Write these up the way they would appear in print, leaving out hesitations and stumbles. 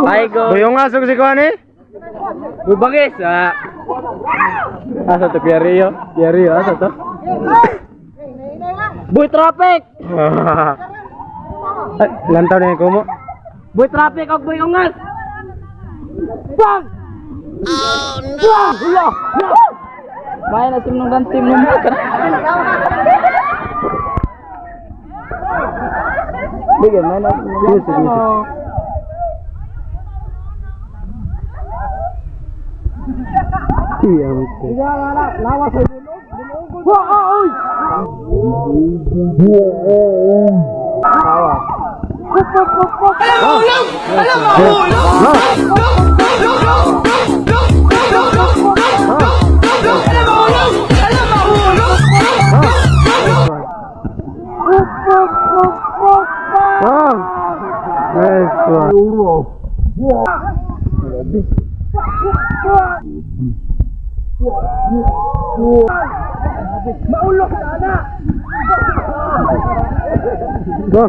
Ay go. Buyong nga si kuan eh. Uy, bangis. Ah. Asa to Pierre? Pierre, asa to? Boy traffic. Ay, lantaw na yung kumo. Boy traffic og boy ungas. Bang! Oh no. Bang! Hula! May na sim nung dan sim nung. Bigyan may na. Music, music. Iya, betul. Wah, oy! Oh. Nice one. Maulok na ana. Go.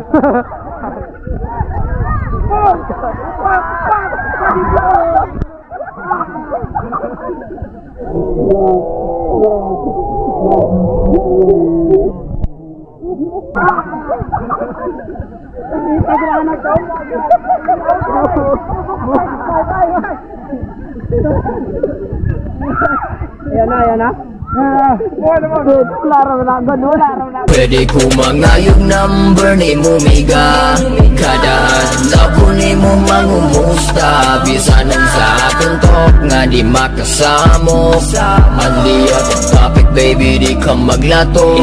Ayan na, ayan na. Laro na, gano, laro na. Pwede ko mangayog number ni Mumiga. Kada adlaw ko ni mo mangumusta. Bisan ang sa akong talk nga di makasamo. Manli out of topic, baby, di ka maglato.